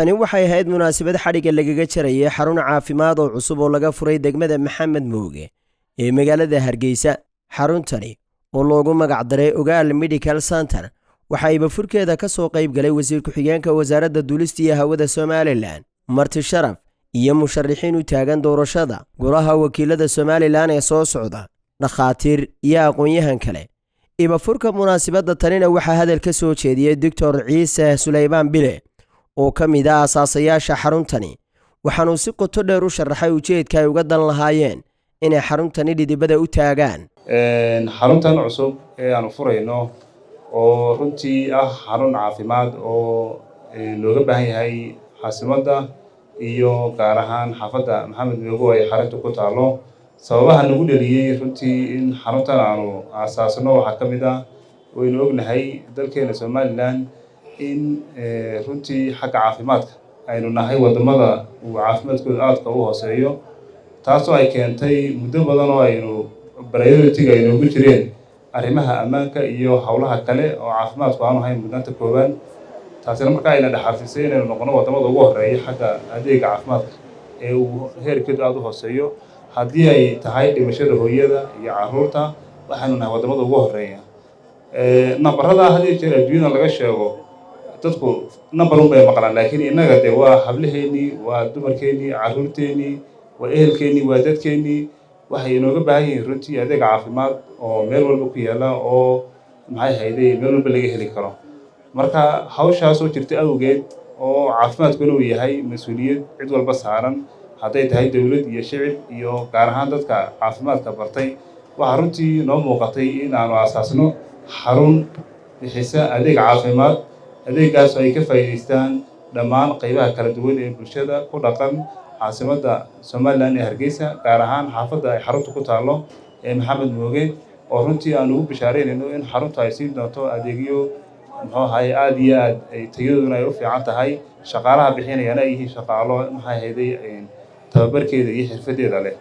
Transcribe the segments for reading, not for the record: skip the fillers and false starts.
Tani waxay ahayd munaasabad xadhigga lagaga jarayay xarun caafimaad oo cusub oo laga furay degmada Maxamed Mooge ee magaalada Hargeysa. Xaruntani oo loogu magac daray Ogaal Medical Center waxaa furkeeda ka soo qayb galay wasiir ku-xigeenka Wasaaradda Duulista iyo Hawada Somaliland, marti sharaf iyo musharaxiin u taagan doorashada Golaha Wakiilada Somaliland ee soo socda, dhakhaatiir iyo aqoon-yahan kale. Ibafurka munaasabadda tanina waxaa hadal ka soo jeediyey Doctor Ciise Sulaymaan Bile oo ka mid ah asaasayaasha xaruntani, waxaanuu si qoto dheer u sharaxay ujeedka ay uga dan lahaayeen inay xaruntani dhidibada u taagaan. Xaruntan cusub ee aanu furayno oo runtii ah xarun caafimaad oo looga baahan yahay caasimadda iyo gaar ahaan xaafadda Maxamed Moogo ay xaruntu ku taalo. Sababaha nagu dhaliyey runtii in xaruntan aanu aasaasno waxaa ka mid ah, waynu ognahay dalkeena Somaliland in runtii xagga caafimaadka aynu nahay wadamada uu caafimaadkooda aadka u hooseeyo, taasoo ay keentay muddo badan oo aynu priority-ga ay noogu jireen arrimaha ammaanka iyo howlaha kale oo caafimaadku aanu hayn mudnaanta koowaad. Taasina markaa ayna dhexalsisay inaynu noqono wadamada ugu horeeya xagga adeega caafimaadka ee uu heerkeedu aada u hooseeyo. Haddii ay tahay dhimashada hooyada iyo caruurta, waxaynu nahay wadamada ugu horeeya. Nambarada had iyo jeer adduunyada laga sheego, dadku number un bay maqlaan, laakiin innaga dee waa hablaheenii, waa dumarkeenii, caruurteenii, waa ehelkeenii, waa dadkeenii. Waxay inooga baahan yihiin runtii adeeg caafimaad oo meel walba ku yaalla oo, maxay hayday, meel walba laga heli karo. Marka hawshaas oo jirta awgeed, oo caafimaadkuna uu yahay mas-uuliyad cid walba saaran, hadday tahay dowlad iyo shicib iyo gaar ahaan dadka caafimaadka bartay, waxaa runtii noo muuqatay in aanu aasaasno xarun bixisa adeeg caafimaad, adeegaas oo ay ka faa'iidaystaan dhammaan qaybaha kala duwan ee bulshada ku dhaqan caasimadda Somaliland ee Hargeysa, gaar ahaan xaafadda ay xaruntu ku taallo ee Maxamed Mooge, oo runtii aan ugu bishaaraynayno in xaruntu ay siin doonto adeegyo, muxuu ahaye, aada iyo aad ay tayaduna ay u fiican tahay, shaqaalaha bixinayana ay yihiin shaqaalo, maxay ahayday, tababarkeeda iyo xirfadeeda leh.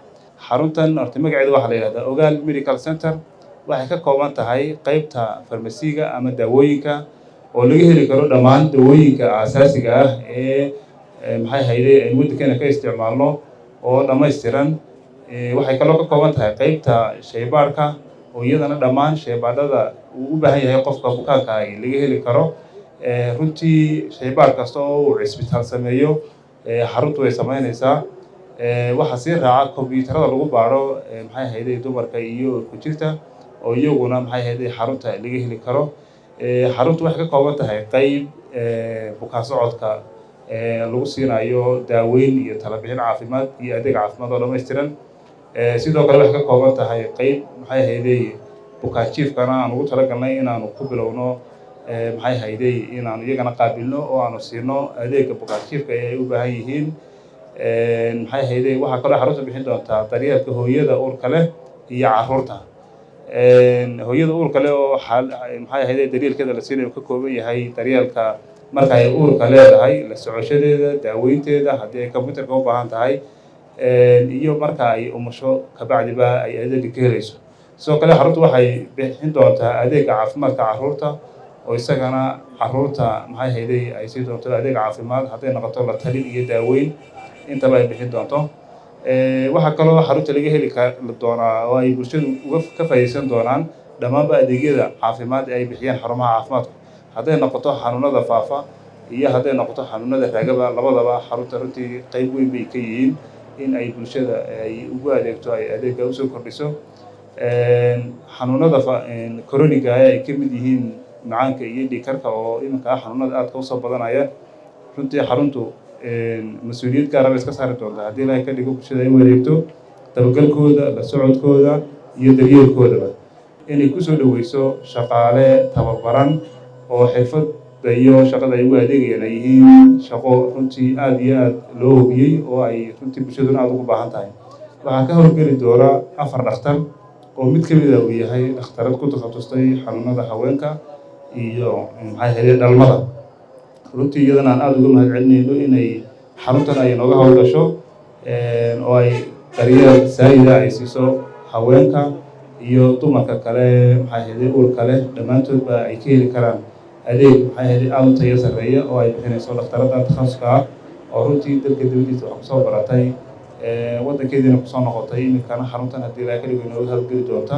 Xaruntan horta magaceeda waxaa la yidhahdaa Ogaal Medical Center. Waxay ka kooban tahay qeybta farmasiga ama daawooyinka oo laga heli karo dhammaan dawooyinka aasaasiga ah ee, maxay hayday, aynu waddankeena ka isticmaalno oo dhammaystiran. Waxay kaloo ka kooban tahay qeybta shaybaadhka oo iyadana dhammaan shaybaadhada uu u baahan yahay qofka bukaanka ay laga heli karo. Runtii shaybaadh kasta oo uu cisbitaal sameeyo xaruntu way sameynaysaa. Waxaa sii raaca kombyuutarada lagu baadho, maxay hayday, dumarka iyo ku jirta oo iyaguna, maxay hayday, xarunta laga heli karo. Xaruntu waxay ka kooban tahay qeyb bukaan socodka lagu siinayo daaweyn iyo talabixin caafimaad iyo adeeg caafimaad oo dhammaystiran. Sidoo kale waxay ka kooban tahay qeyb, maxay hayday, bukaan jiifkana aan ugu talagalnay inaanu ku bilowno, maxay hayday, inaanu iyagana qaabilno oo aanu siino adeega bukaan jiifka ee ay u baahan yihiin. Maxay hayday, waxaa kaloo xarunta bixin doontaa daryeelka hooyada uurka leh iyo caruurta. Hooyada uurka leh oo, maxay hayday, daryeelkeeda la siinayo ka kooban yahay daryeelka marka ay uurka leedahay, la socoshadeeda, daaweynteeda, haddii ay computerka u baahan tahay, iyo marka ay umusho kabacdiba ay adeega ka helayso. Sidoo kale xaruntu waxay bixin doontaa adeega caafimaadka caruurta oo isagana caruurta, maxay hayday, ay siin doonto adeeg caafimaad, hadday noqoto la talin iyo daaweyn intaba ay bixin doonto. Waxaa kaloo xarunta laga heli doonaa oo ay bulshadu uga ka faa'iidaysan doonaan dhammaanba adeegyada caafimaad ee ay bixiyaan xarumaha caafimaadku, hadday noqoto xanuunada faafa iyo hadday noqoto xanuunada raagaba. Labadaba xarunta runtii qeyb weyn bay ka yihiin in ay bulshada ay ugu adeegto, ay adeega usoo kordhiso. Xanuunada chronic-ga ay ka mid yihiin macaanka iyo dhiigkarka oo iminka ah xanuunada aadka usoo badanaya, runtii xaruntu mas-uuliyad gaara bay iska saari doontaa, haddii Ilaahay ka dhigo, bulshada ay u adeegto dabagalkooda, la socodkooda iyo daryeelkoodaba, inay kusoo dhaweyso shaqaale tababaran oo xirfadda iyo shaqada ay ugu adeegayaan ay yihiin shaqo runtii aada iyo aada loo hubiyey oo ay runtii bulshaduna aada ugu baahan tahay. Waxaa ka howlgeli doona afar dhakhtar oo mid ka mid a uu yahay dhakhtarad ku takhasustay xanuunada haweenka iyo, maxay ahayd, dhalmada. Runtii iyadana aan aada uga mahad celinayno inay xaruntan ay nooga howlgasho oo ay daryeel saayida ay siiso haweenka iyo dumarka kale, maxay ahayd, uurka leh, dhammaantoodba ay ka heli karaan. Adeeg, maxay ahayd, aada u tayo sarreeya oo ay bixinayso dhakhtarada takhasuska ah, oo runtii dalka dibadiisa wax kusoo baratay, waddankeediina kusoo noqotay, iminkana xaruntan haddii ilaa kaligo inooga hawlgeli doonta.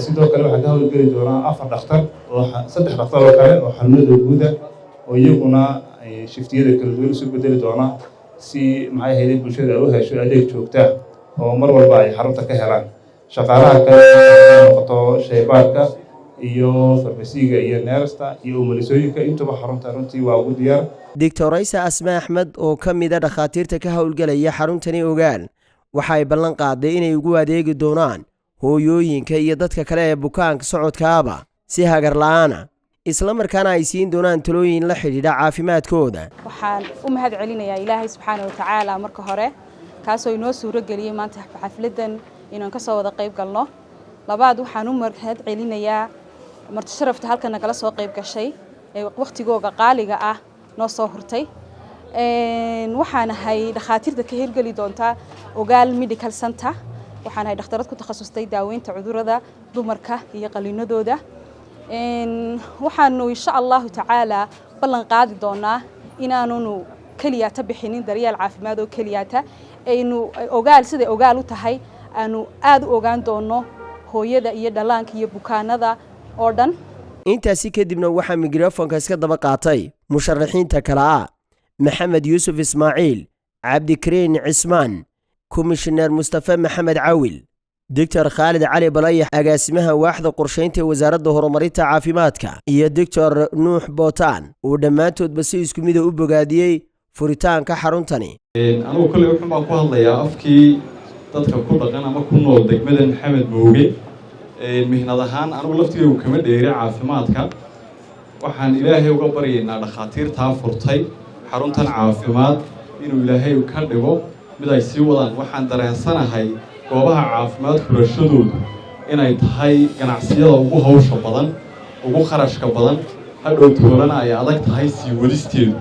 Sidoo kale waxaa ka hawlgeli doonaa afar dhakhtar oo saddex dhakhtar oo kale oo xanuunada guuda, oo iyaguna shiftiyada kala duwan isu bedeli doona, si, maxay ahayd, bulshada ay u hesho adeeg joogta oo mar walba ay xarunta ka helaan. Shaqaalaha kale noqoto shaybaarka iyo farmasiga iyo neerasta iyo umulisooyinka, intuba xarunta runtii waa ugu diyaar. Doctor Raysa Asme Axmed oo ka mid a dhakhaatiirta ka howlgelaya xaruntani Ogaal waxa ay ballan qaaday inay ugu adeegi doonaan hooyooyinka iyo dadka kale ee bukaanka socodkaaba si hagar la'aana, isla markaana ay siin doonaan talooyin la xidhiidha caafimaadkooda. Waxaan u mahad celinayaa Ilaahay subxaana wa tacaala marka hore, kaasoo inoo suuro geliyey maanta xafladdan inaan kasoo wada qayb galno. Labaad, waxaan u mahad celinayaa marti sharafta halkan nagala soo qayb gashay ee wakhtigooga qaaliga ah noo soo hurtay. Waxaan ahay dhakhaatiirta ka hirgeli doonta Ogaal Medical Center. Waxaan ahay dhakhtarad ku takhasustay daaweynta cudurrada dumarka iyo qaliinadooda. Waxaanu insha Allahu tacaala ballan qaadi doonaa inaanunu keliyaata bixinin daryeel caafimaad oo keliyaata. Aynu Ogaal siday Ogaal u tahay aanu aada u ogaan doono hooyada iyo dhallaanka iyo bukaanada oo dhan. Intaasi kadibna waxaa mikrofonka iska daba qaatay musharaxiinta kale ah Maxamed Yuusuf Ismaaciil, Cabdikariin Cismaan, Komishineer Mustafe Maxamed Cawil, Doctor Khaalid Cali Balayax, agaasimaha waaxda qorshaynta ee Wasaaradda Horumarinta Caafimaadka, iyo Doctor Nuux Bootaan, uu dhammaantoodba si isku mida u bogaadiyey furitaanka xaruntani. Anigu kolley wuxuun baan ku hadlayaa afkii dadka ku dhaqan ama ku nool degmada Maxamed Mooge. Mihnad ahaan anigu laftigaygu kama dheeri caafimaadka. Waxaan Ilaahay uga baryaynaa dhakhaatiirtaa furtay xaruntan caafimaad inuu Ilaahay ka dhigo mid ay sii wadaan. Waxaan dareensanahay goobaha caafimaad furashadoodu inay tahay ganacsiyada ugu hawsha badan, ugu kharashka badan, hadhow toolana ay adag tahay sii wadisteedu.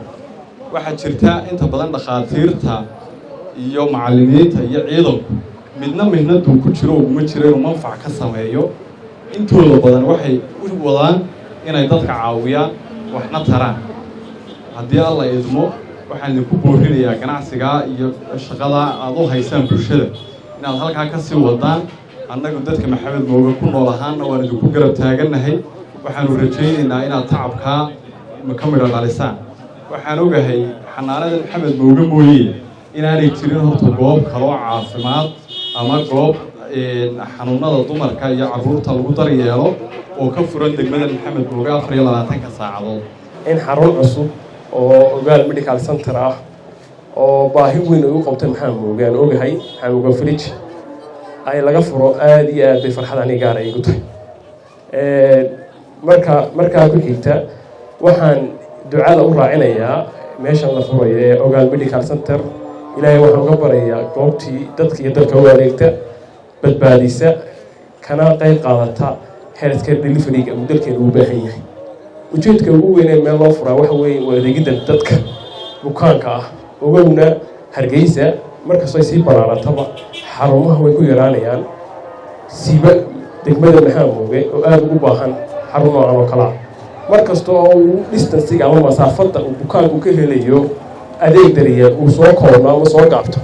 Waxaa jirta inta badan dhakhaatiirta iyo macallimiinta iyo ciidanku midna mihnaduu ku jiro uguma jiro inuu manfac ka sameeyo. Intooda badan waxay u wadaan inay dadka caawiyaan, waxna taraan. Haddii Alla idmo, waxaan idinku boorinayaa ganacsigaa iyo shaqadaa aada u haysaan bulshada inaad halkaa ka sii wadaan. Annagu dadka Maxamed Mooge ku nool ahaanna waan idinku garab taagannahay. Waxaanu rajaynaynaa inaad tacabkaa ka midho dhalisaan. Waxaan ogahay xanaanada Maxamed Mooge mooye inaanay jirin horta goob kaloo caafimaad ama goob xanuunada dumarka iyo carruurta lagu daryeelo oo ka furan degmada Maxamed Mooge 24-ka saacadood. In xarun cusub oo Ogaal Medical Center ah oo baahi weyn ay u qabtay Maxamed Mooge, aan ogahay Maxamed Mooge Village, ay laga furo, aada iyo aad bay farxad ani gaar ay igu tahay. Markaa ku xigta, waxaan ducada u raacinayaa meeshan la furayo ee Ogaal Medical Center. Ilaahay waxaan uga barayaa goobtii dadka iyo dalka u adeegta, badbaadisa, kana qayb qaadata healthcare deliveryga uu dalkeena ugu baahan yahay. Ujeedka ugu weynee meel loo furaa waxa weeye waa adeegidda dadka bukaanka ah. Ogowna, Hargeysa markastoo ay sii balaarataba xarumaha way ku yaraanayaan, siiba degmada Maxamed Mooge oo aada ugu baahan xarun noocan oo kale ah. Mar kasta oo uu distancega ama masaafadda uu bukaanku ka helayo adeeg daryeel uu soo koobno ama soo gaabto,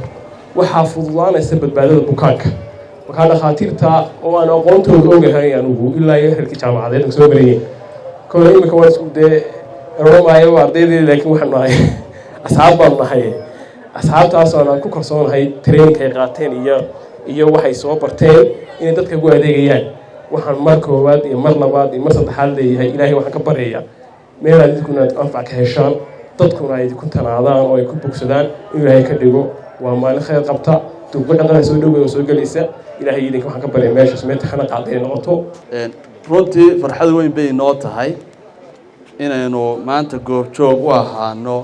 waxaa fududaanaysa badbaadada bukaanka. Markaa dhakhaatiirta oo aan aqoontooda ogahay anugu ilaa iyo xilkii jaamacadeed soo marayeen kole, imika waan isku dee eromaayo ardaydii, laakiin waxaan nahay asxaab baan nahay. Asxaabtaasoo aan ku kalsoonahay trainingka ay qaateen iyo waxay soo barteen inay dadka ugu adeegayaan. Waxaan mar koowaad iyo mar labaad iyo mar saddexaad leeyahay, Ilaahay waxaan ka baryayaa meelaad idinkuna aad anfac ka heshaan, dadkuna ay idinku tanaadaan oo ay ku bogsadaan inuu Ilaahay ka dhigo. Waa maalin khayr qabta, duuga soo dhowey oo soo gelaysa. Ilaahay idinka waxaan ka baryay meeshaas meel taxana qaaday ay noqoto. Runtii farxad weyn bay inoo tahay inaynu maanta goobjoog u ahaano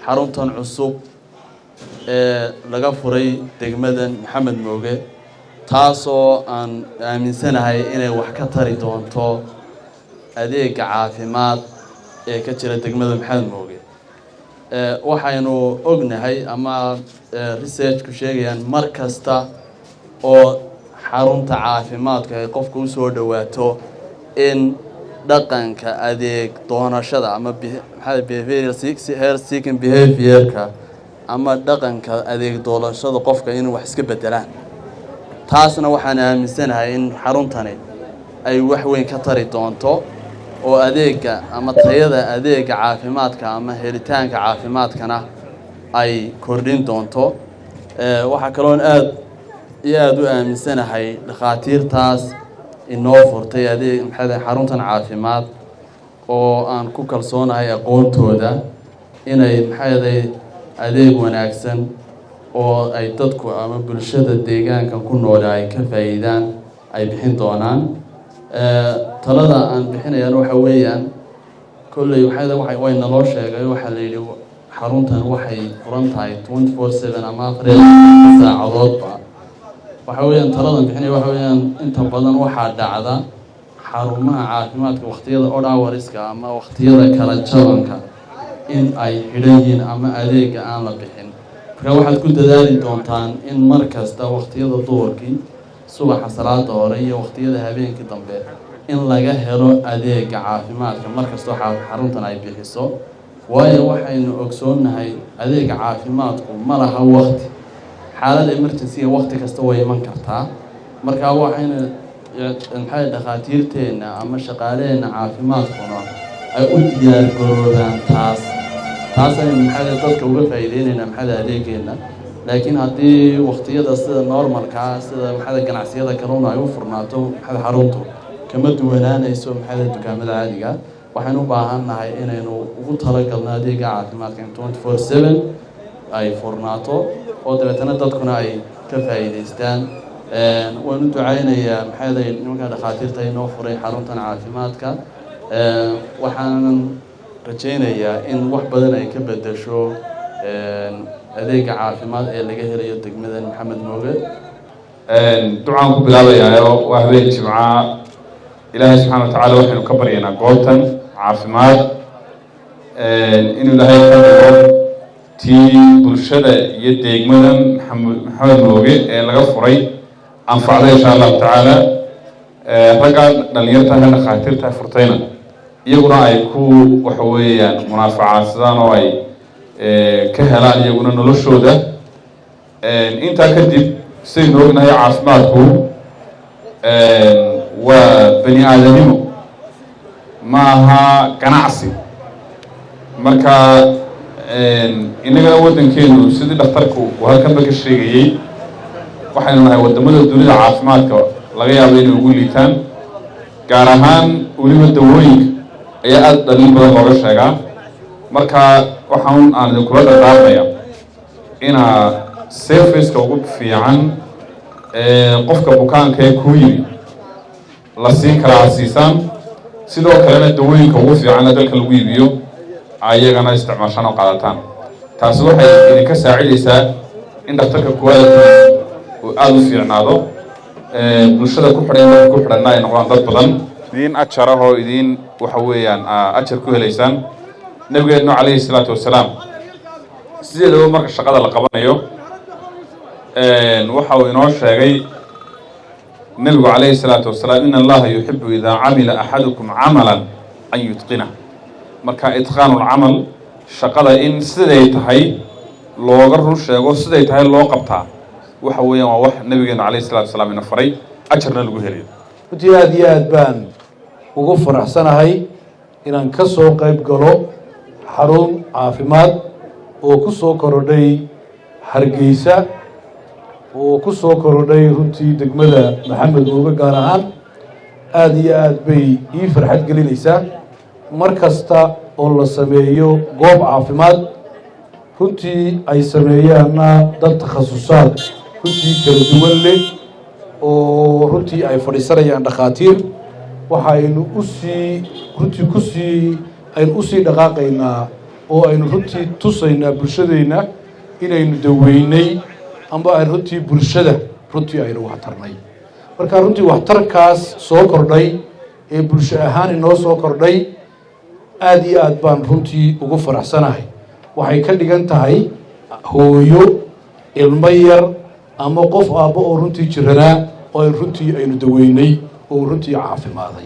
xaruntan cusub ee laga furay degmadan Maxamed Mooge, taasoo aan aaminsanahay inay wax ka tari doonto adeega caafimaad ee ka jira degmada Maxamed Mooge. Waxaynu ognahay ama researchku sheegayaan, mar kasta oo xarunta caafimaadka ay qofka usoo dhowaato in Dhaqanka adeeg doonashada ama maxaa behavioral health seeking behaviorka ama dhaqanka adeeg doonashada qofka inuu wax iska bedelaan. Taasna waxaan aaminsanahay in xaruntani ay wax weyn ka tari doonto oo adeega ama tayada adeega caafimaadka ama helitaanka caafimaadkana ay kordhin doonto. Waxaa kaloon aada iyo aada u aaminsanahay dhakhaatiirtaas inoo furtay adeeg maxaa xaruntan caafimaad oo aan ku kalsoonahay aqoontooda inay maxaaday adeeg wanaagsan oo ay dadku ama bulshada deegaankan ku noole ay ka faa'iidaan ay bixin doonaan. Talada aan bixinayana waxa weeyaan, kolley waxay way naloo sheegay, waxaa la yidhi xaruntan waxay furan tahay 24/7 ama 24 saacadoodba. Waxa weeyaan taladan bixinaya waxa weeyaan, inta badan waxaa dhacda xarumaha caafimaadka waqtiyada odd hourska ama waqtiyada kala jabanka in ay xidhan yihiin ama adeega aan la bixin. Marka waxaad ku dadaali doontaan in mar kasta waqtiyada duhurkii, subaxa salaada hore iyo waqtiyada habeenkii dambe in laga helo adeega caafimaadka mar kastoo xaruntan ay bixiso, waayo waxaynu ogsoonnahay adeega caafimaadku ma laha waqti. Xaalad emergency waqti kasta way iman kartaa. Marka waxaynu maxay dhakhaatiirteenna ama shaqaaleheenna caafimaadkuna ay u diyaar garoobaan taas. Taas aynu maxay dadka uga faa'iideyneynaa maxay adeegeenna. Laakiin haddii waqtiyada sida normalkaa, sida maxay ganacsiyada kalena ay u furnaato, maxay xaruntu kama duwanaanayso maxay dukaamada caadiga. Waxaynu u baahan nahay inaynu ugu talagalno adeega caafimaadka in 24/7 ay furnaato oo dabeetana dadkuna ay ka faa'iideystaan. Waan u ducaynayaa maxay nimanka dhakhaatiirta inoo furay xaruntan caafimaadka. Waxaanan rajaynayaa in wax badan ay ka bedesho adeega caafimaad ee laga helayo degmadan Maxamed Mooge. Ducaan ku bilaabayaayo. Waa habeen Jimca. Ilaahay subxana wa tacaala waxaynu ka baryaynaa goobtan caafimaad inuu Ilaahay ka dhigo tii bulshada iyo deegmadan Maxamed Mooge ee laga furay anfacda, insha Allahu tacaala. Ragga dhalinyarta dhakhaatiirta furtayna iyaguna ay ku waxa weeyaan munaafacaadsadaan oo ay ka helaan iyaguna noloshooda. Intaa kadib, sidaynu ognahay, caafimaadku waa bani aadanimo, ma aha ganacsi. Marka innagana waddankeenu, sidii dhakhtarku uu halkanba ka sheegayey, waxaynu nahay waddamada dunida caafimaadka laga yaabo inay ugu liitaan, gaar ahaan weliba dawooyinka ayaa aada dhaliil badan looga sheegaa. Marka waxaan aan idinkula dardaarmaya inaa serviceka ugu fiican ee qofka bukaanka ee kuu yimi la siin karaa aad siisaan, sidoo kalena dawooyinka ugu fiicanna dalka lagu iibiyo ayagana isticmaashaan oo qaadataan. Taasi waxay idinka saacidaysaa in dhakhtarka quality uu aada u fiicnaado, bulshada ku xidhan, dadka ku xidhanna ay noqdaan dad badan idiin ajar ah oo idiin waxa weeyaan ajar ku helaysaan. Nabigeenu calayhi salaatu wasalaam sideedaba marka shaqada la qabanayo waxa uu inoo sheegay nabigu calayhi salaatu wasalaam: "إن الله يحب إذا عمل أحدكم عملا أن يتقنه." Marka إتقان العمل, shaqada in siday tahay looga run sheego, siday tahay loo qabtaa, waxa weeyaan waa wax nabigeenu calayhi salatu wasalaam ina faray, ajarna lagu helayo. Runtii aada iyo aad baan ugu faraxsanahay inaan ka soo qayb galo xarun caafimaad oo ku soo korodhay Hargeysa, oo ku soo korodhay runtii degmada Maxamed Mooge gaar ahaan. Aada iyo aad bay ii farxad gelinaysaa. Mar kasta oo la sameeyo goob caafimaad, runtii ay sameeyaanna dad takhasusaad runtii kala duwan leh oo runtii ay fadhiisanayaan dhakhaatiir, waxaynu usii runtii kusii aynu usii dhaqaaqaynaa oo aynu runtii tusaynaa bulshadeenna inaynu daweynay amba aynu runtii bulshada runtii aynu waxtarnay. Marka runtii waxtarkaas soo kordhay ee bulsho ahaan inoo soo kordhay aada iyo aad baan runtii ugu faraxsanahay. Waxay ka dhigan tahay hooyo ilmo yar ama qof aabbo oo runtii jiranaa oo runtii aynu daweynay oo runtii caafimaaday.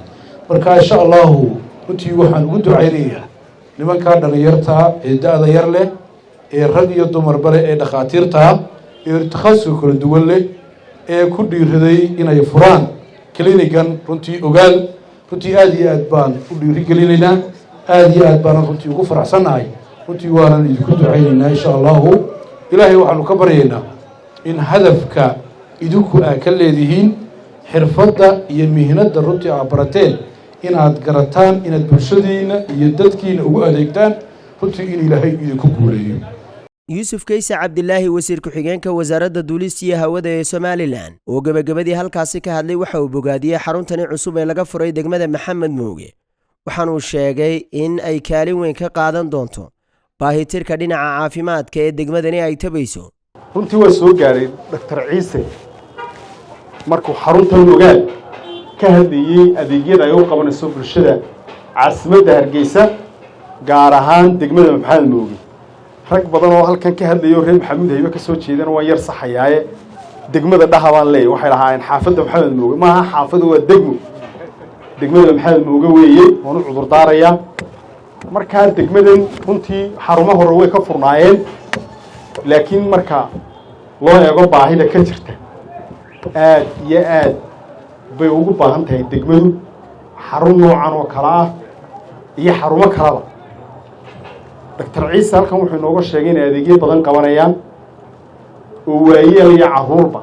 Marka insha Allahu runtii waxaan ugu ducaynayaa nimankaa dhallinyartaa ee da-da yar leh, ee rag iyo dumarba leh, ee dhakhaatiirtaa, ee takhasuska kala duwan leh, ee ku dhiiraday inay furaan clinigan. Runtii Ogaal, runtii aada iyo aad baan u dhiirigelinaynaa, aada iyo aad baanan runtii ugu faraxsannahay. Runtii waanan idinku ducaynaynaa. Insha Allahu Ilaahay waxaanu ka baryaynaa in hadafka idinku aa ka leedihiin xirfadda iyo mihnadda runtii aa barateen, inaad garataan, inaad bulshadiina iyo dadkiina ugu adeegtaan, runtii in Ilaahay idinku guuleeyo. Yuusuf Kayse Cabdilaahi, wasiir ku-xigeenka wasaaradda duulista iyo hawada ee Somalilan, oo gebagabadii halkaasi ka hadlay, waxa uu bogaadiyey xaruntani cusub ee laga furay degmada Maxamed Mooge, waxaanuu sheegay in ay kaalin weyn ka qaadan doonto baahitirka dhinaca caafimaadka ee degmadani ay tabayso. Runtii waa soo gaadhay Doctor Ciise markuu xaruntan Ogaal ka hadlayey, adeegyada ay u qabanayso bulshada caasimadda Hargeysa, gaar ahaan degmada Maxamed Mooge. Rag badan oo halkan ka hadlayo reer Maxamuud Haybe ka soo jeedana waan yar saxayaaye, degmada dhaha baan leeyahy. Waxay lahaayeen xaafadda Maxamed Mooge. Maaha xaafadu, waa degmo, degmada Maxamed Mooge weeye. Waan u cudurdaarayaa. Markaa degmadan runtii xarumo hore way ka furnaayeen, laakiin marka loo eego baahida ka jirta, aad iyo aad bay ugu baahan tahay degmadu xarun noocan oo kale ah iyo xarumo kaleba. Doctor Ciise halkan wuxuu inooga sheegay inay adeegyo badan qabanayaan, oo waayeel iyo carruurba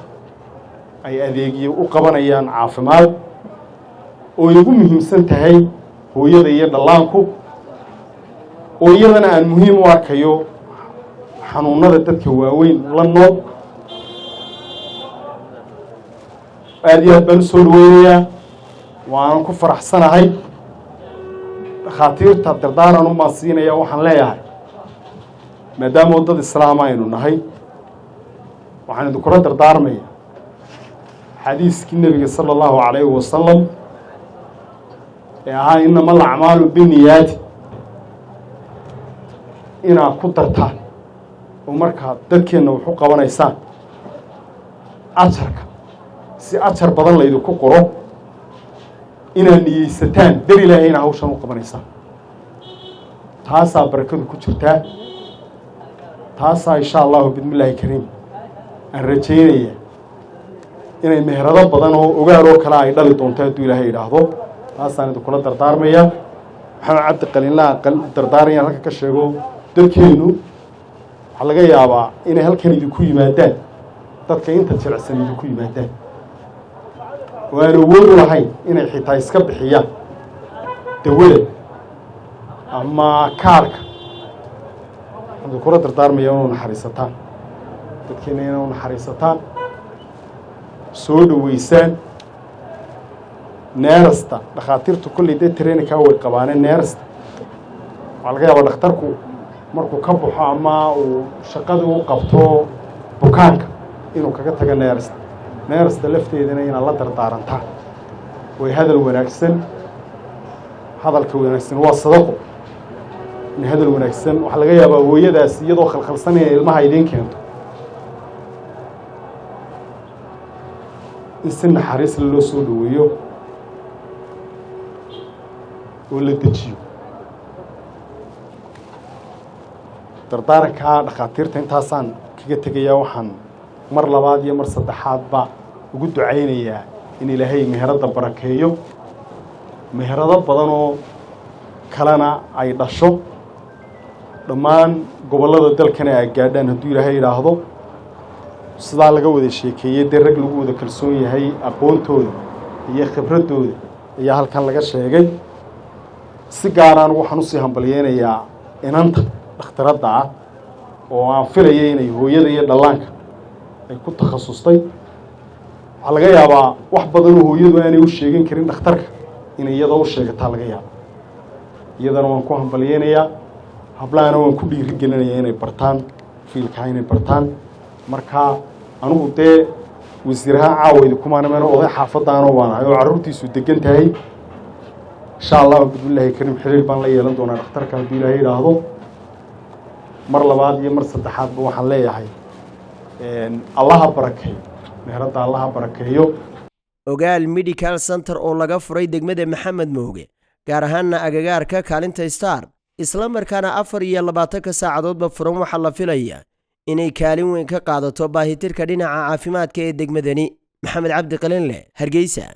ay adeegyo u qabanayaan caafimaad, oo ay ugu muhiimsan tahay hooyada iyo dhallaanku, oo iyadana aan muhiim u arkayo xanuunada dadka waaweyn la nool. Aada iyo aad baan usoo dhaweynayaa, waanan ku faraxsanahay. Dhakhaatiirta dardaaran umaan siinaya. Waxaan leeyahay, maadaama dad islaama aynu nahay, waxaan idinkula dardaarmaya xadiiskii Nebiga sala Allahu calayhi wasalam ee ahaa "innama alacmaalu biniyaati", inaad ku dartaan oo markaad dadkeenna wax u qabanaysaan ajarka, si ajar badan laydinku qoro, inaad niyeysataan dar Ilaahay ina hawshan u qabanaysaan. Taasaa barakadu ku jirtaa. Taasaa insha Allahu bismillaahi kariim aan rajaynaya inay meherado badan oo Ogaal oo kale ay dhali doonto, hadduu Ilaahay idhaahdo. Taasaan idinkula dardaarmaya. Maxamed Cabdi Qalinlaha dardaaranya halka ka sheego, dadkeennu waxaa laga yaabaa inay halkan idinku yimaadaan, dadka inta jilicsan idinku yimaadaan oo aan awood u lahayn inay xitaa iska bixiyaan dawada ama kaarka. Waxaan idinkula dardaarmaya inuu naxariisataan dadkeena, inuu naxariisataan, soo dhoweysaan nurse-ta. Dhakhaatiirtu kolley dee training-kaa way qabaaneen. Nurse-ta waxaa laga yaabaa dhakhtarku markuu ka baxo ama uu shaqadii u qabto bukaanka inuu kaga tago nurse-ta. Nurse-ta lafteedana inaad la dardaarantaan way hadal wanaagsan. Hadalka wanaagsan waa sadaqo. In hadal wanaagsan, waxaa laga yaabaa hooyadaas iyadoo khalkhalsan inay ilmaha idiin keento, in si naxariisla loo soo dhoweeyo oo la dejiyo. Dardaarankaa dhakhaatiirta intaasaan kaga tegayaa. Waxaan mar labaad iyo mar saddexaadba ugu ducaynayaa in Ilaahay meheradda barakeeyo, meherado badan oo kalena ay dhasho, dhammaan gobollada dalkana ay gaadhaan, hadduu Ilaahay idhaahdo. Sidaa laga wada sheekeeyey dee, rag lagu wada kalsoon yahay aqoontooda iyo khibraddooda ayaa halkan laga sheegay. Si gaaraan waxaan usii hambalyeynayaa inanta dhakhtaradda ah, oo aan filaya inay hooyada iyo dhallaanka ay ku takhasustay. Waxaa laga yaabaa wax badan oo hooyadu aanay u sheegan karin dhakhtarka inay iyadoo u sheegataa laga yaaba. Iyadana waan ku hambalyeynayaa, hablahana waan ku dhiirigelinayaa inay bartaan field-kaa, inay bartaan. Marka anigu dee wasiirahaan caawa idinkumaana meen, oday xaafadaana waan ahay oo carruurtiisu degan tahay. Insha Allahu bismillahi kariim xiriir baan la yeelan doonaa dhakhtarka, hadduu Ilaahay idhaahdo. Mar labaad iyo mar saddexaadba waxaan leeyahay, Allaha barakeeyo meheradda, Allaha barakeeyo. Ogaal Medical Center oo laga furay degmada Maxamed Mooge, gaar ahaanna agagaarka kaalinta Star, isla markaana 24-ka saacadoodba furan, waxaa la filaya inay kaalin weyn ka qaadato baahitirka dhinaca caafimaadka ee degmadani. Maxamed Cabdi Qalinleh, Hargeysa.